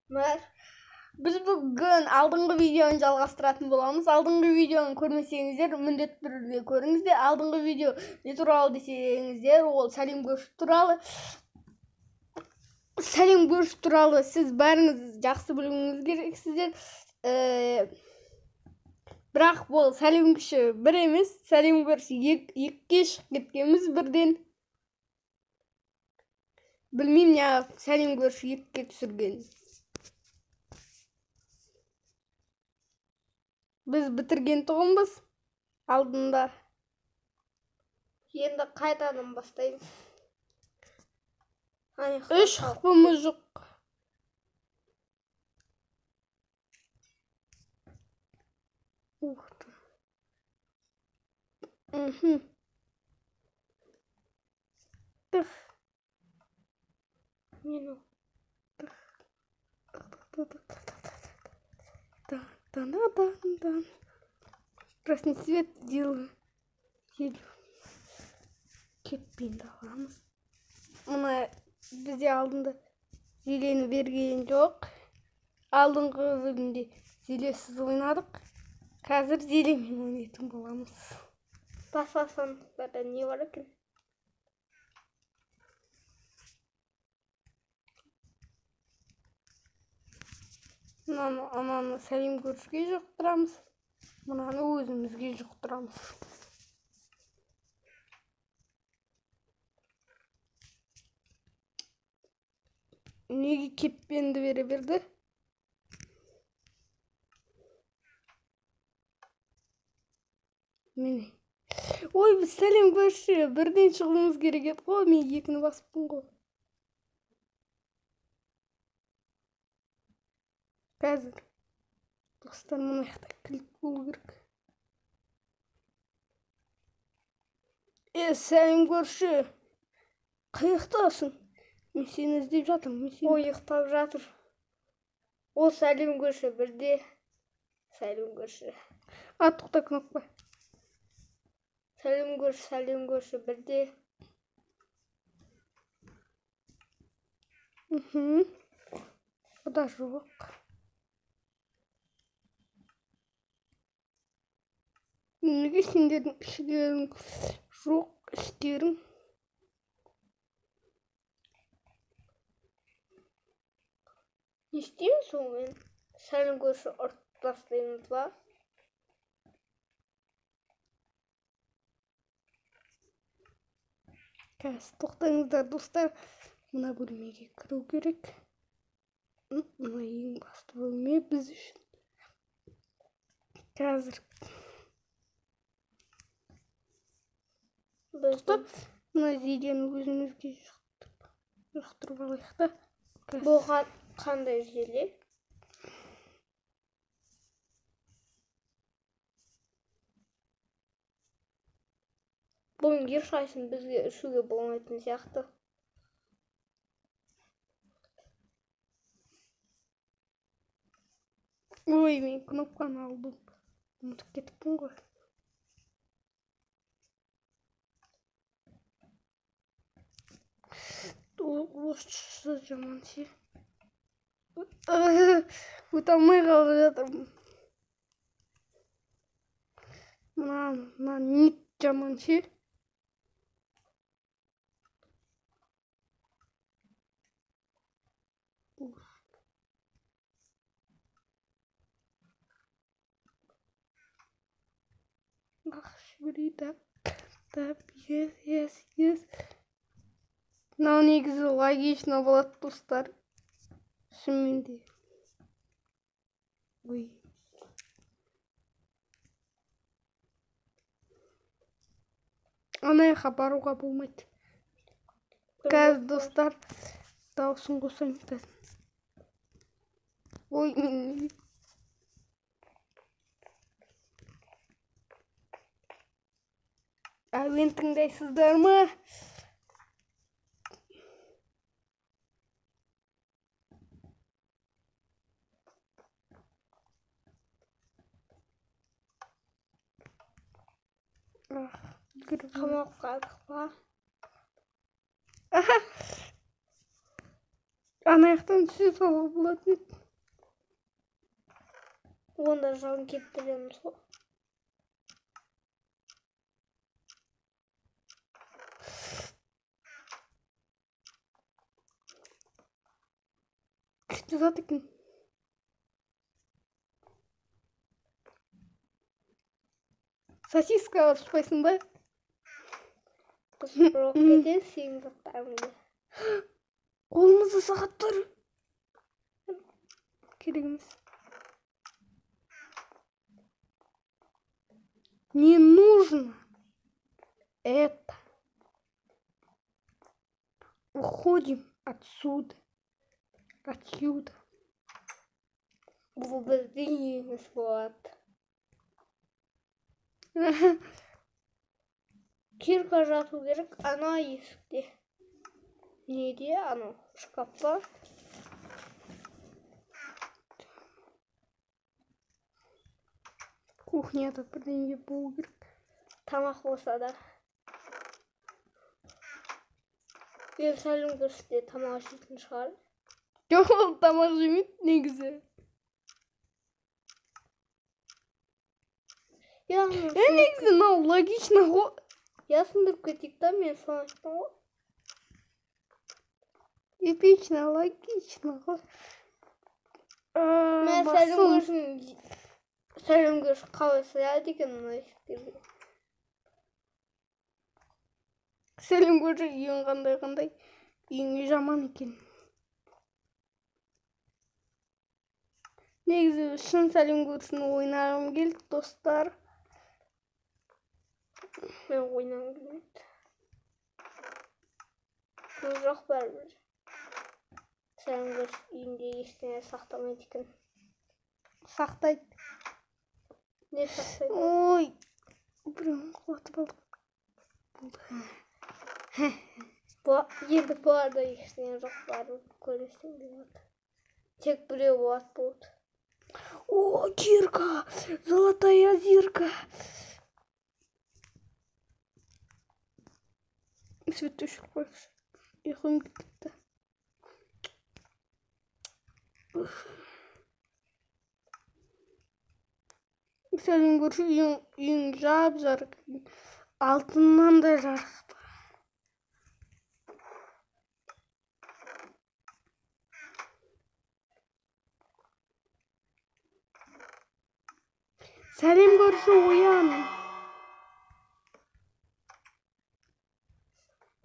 Мэр. Біз бүгін алдыңғы видеоны жалғастыратын боламыз. Алдыңғы видеоны көрмесеңіздер, міндетті түрде көріңіздер. Алдыңғы видео не туралы десеңіздер, ол сәлем көріш туралы. Сәлем көріш туралы сіз бәріңіз жақсы білуіңіз керексіздер. Бірақ бұл сәлем күші бір емес, сәлем көріш екіге шығып кеткенбіз бірден. Білмеймін, неғып сәлем көріш екіге түсірген. Біз бітірген тұғынбыз алдында. Енді қайтадан бастаймыз. Үш хпымыз жоқ. Ух ты. Мхм. Тых. Не, ну. Тых. Тых, тых, тых, тых, тых. Да-да-да-да. Красный цвет делаю. Кетпейді аламыз. Мына бізде алдында зелені берген жоқ. Алдыңғы бөлімде зелесіз ойнадық. Қазір зелемен ойнайтын боламыз. Басқа сандықтарда не бар екен? Мынаны, ананы сәлем көрішке жұқтырамыз. Мынаны өзімізге жұқтырамыз. Неге кетпенді бере берді? Міне. Ой, біз сәлем көрші бірден шығуымыз керек еді ғой. Мен екіні басыппын ғой. Қазір. Достар, мына жақта кілт болу керек. Сәлем көрші. Қаяқтасың? Мен сені іздеп жатырмын. Мен сені Ой, ұйықтап жатыр. Ол сәлем көрші бірде. Сәлем көрші. А, тоқта, кнопка. Сәлем көрші, сәлем көрші бірде. Мхм. Бұда жоқ. Неге сендердің іштерің жоқ, іштерің? Не істейміз онымен? Сәлем көрші ұрып тастаймыз ба? Қазір тоқтаңыздар, достар. Мына бөлмеге кіру керек. Мына ең басты бөлме біз үшін. Қазір. Тоқтап, мына зелені өзімізге жұқтырып алайық та. Бұл қандай желе? Бұның ешқайсысын бізге ішуге болмайтын сияқты. Ой, мен кнопканы алдым. Ұмытып кетіппін ғой. Осы жаман ше. Өте алмай қалып жатырмын. Мына не жаман ше. Ах, жіберейін, тап, тап, ес, ес, ес. Мынау негізі логично болады, достар. Шынымен де. Ой. Ана жаққа баруға болмайды. Қазір, достар, дауысын қосайын қазір. Ой, мен әуен тыңдайсыздар ма? Қамалып қалдық па? Ана жақтан түсе салуға болатын еді. Онда жалын кептіреміз ғой. Күшті зат екен. Сосиска ұрыспайсың ба? Біз бұрылып кетеміз сенің заттарыңды. Қолымызда сағат тұр. Керек емес. Не нужно это. Уходим отсюда. Отсюда. Бұл біздің үйіміз болады. Кирка жату керек ана есікте. Неде анау шкафта? Кухняда бірдеңе болу керек. Тамақ болса да. Мен сәлем көрсетте тамақ жейтін шығар. Жоқ, ол тамақ жемейді негізі. Негізі мынау логично ғой. Я сындырып кетейік та, мен соны айттым ғой. Эпично, логично ғой. Мен сәлем көрші қалай сыяды екен мына есіктерге? Сәлем көрші үйің қандай-қандай? Үйің жаман екен. Негізі шын сәлем көршіні ойнағым келді, достар. Мен ойнағым келмейді. Жоқ бәрібір. Сәлем көрші үйінде ештеңе сақтамайды екен. Сақтайды. Не сақтайды? Ой, біреуін құлатып алдық. Болды. Енді бұларда ештеңе жоқ, бәрібір көресің болады. Тек біреу болады болды. О, кирка! Золотая зирка! Свет өшіріп қояйықшы. Ұйқым келіп кетті. Сәлем көрші, үйің жап-жарық. Алтыннан да жарық. Сәлем көрші, оян.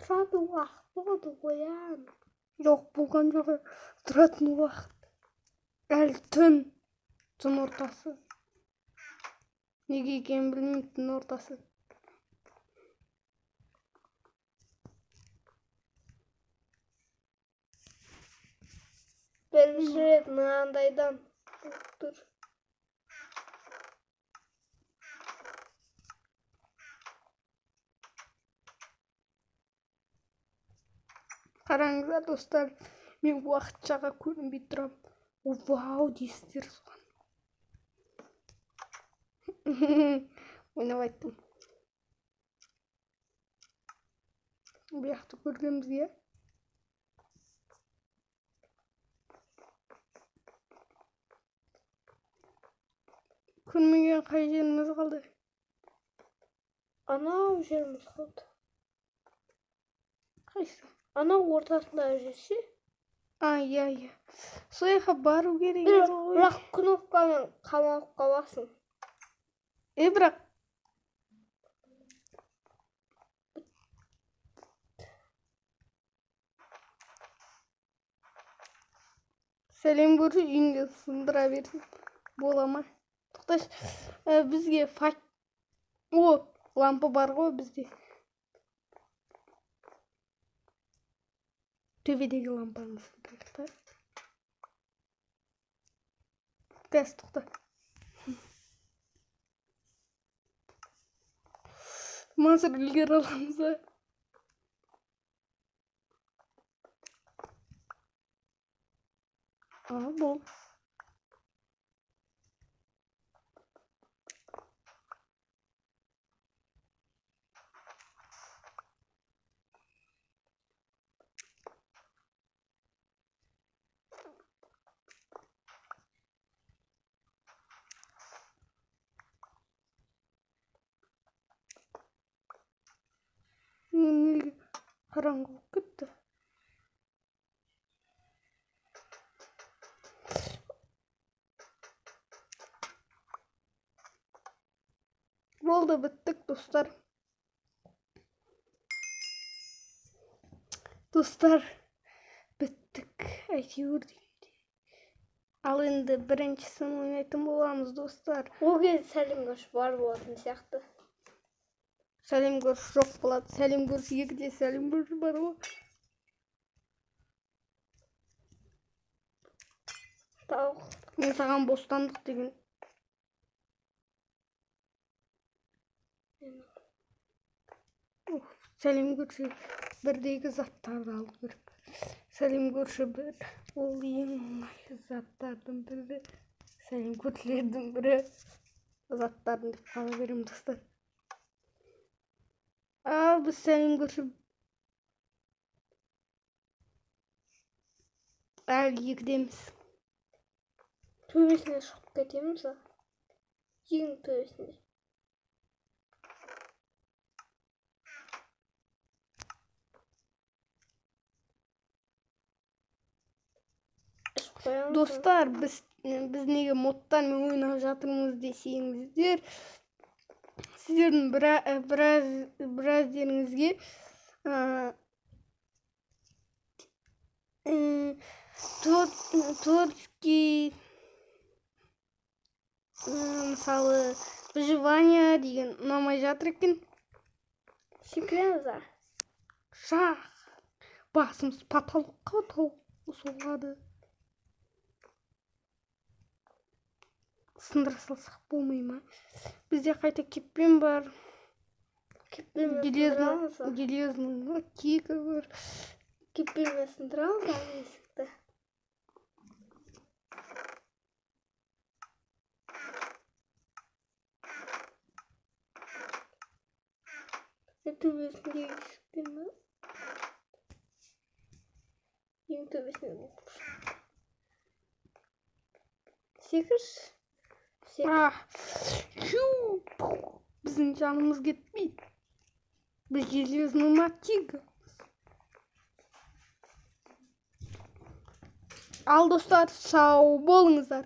Тұратын уақыт болды, оян. Жоқ, болған жоқ. Тұратын уақыт. Әлі түн. Түн ортасы. Неге екенін білмеймін, түн ортасы. Бірінші рет мынандайдан тұр. Қараңыздар, достар, мен уақытшаға көрінбей тұрам. Вау дейсіздер соған. Ойнап айттым. Бұл жақты көргенбіз, иә? Көрмеген қай жеріміз қалды? Анау жеріміз қалды. Қайсы? Анау ортасында жүрсе? А, иә, иә. Сол жаққа бару керек еді ғой. Бірақ кнопкамен қамалып қаласың. Бірақ сәлем көрші үйіңде сындыра берсін. Бола ма? Тоқташы, бізге О, лампа бар ғой бізде. Төбедегі лампаны сындырайық та. Қазір тоқта. Мазыр үлгере аламыз ба? А, бол. Қараңғы болып кетті. Болды, біттік, достар. Достар, біттік әйтеуір дегенде. Ал енді біріншісін ойнайтын боламыз, достар. Ол кезде сәлем көрші бар болатын сияқты. Сәлем көрші жоқ болады. Сәлем көрші екіде сәлем көрші бар ғой. Тауық. Мен саған бостандық деген. Сәлем көрші бірдегі заттарды алу керек. Сәлем көрші бір, ол ең оңай заттардың бірі. Сәлем көршілердің бірі заттардың деп қала беремін, достар. Ал біз сәлем көрші әлі екідеміз. Төбесіне шығып кетеміз ба? Ең төбесіне. Достар, біз неге модтармен ойнап жатырмыз десеңіздер, сіздердің біраздеріңізге творческий, мысалы, выживание деген ұнамай жатыр екен. Секіреміз а? Шах! Басымыз потолокқа соғады. Сындыра салсақ болмай ма? Бізде қайта кеппен бар. Железный кика бар. Кеппенмен сындырамыз ба есікті? Төбесіндегі есіктен ба? Ең төбесіне болып. Секірші. Біздің жанымыз кетпейді. Біз железный мотыга. Ал достар, сау болыңыздар.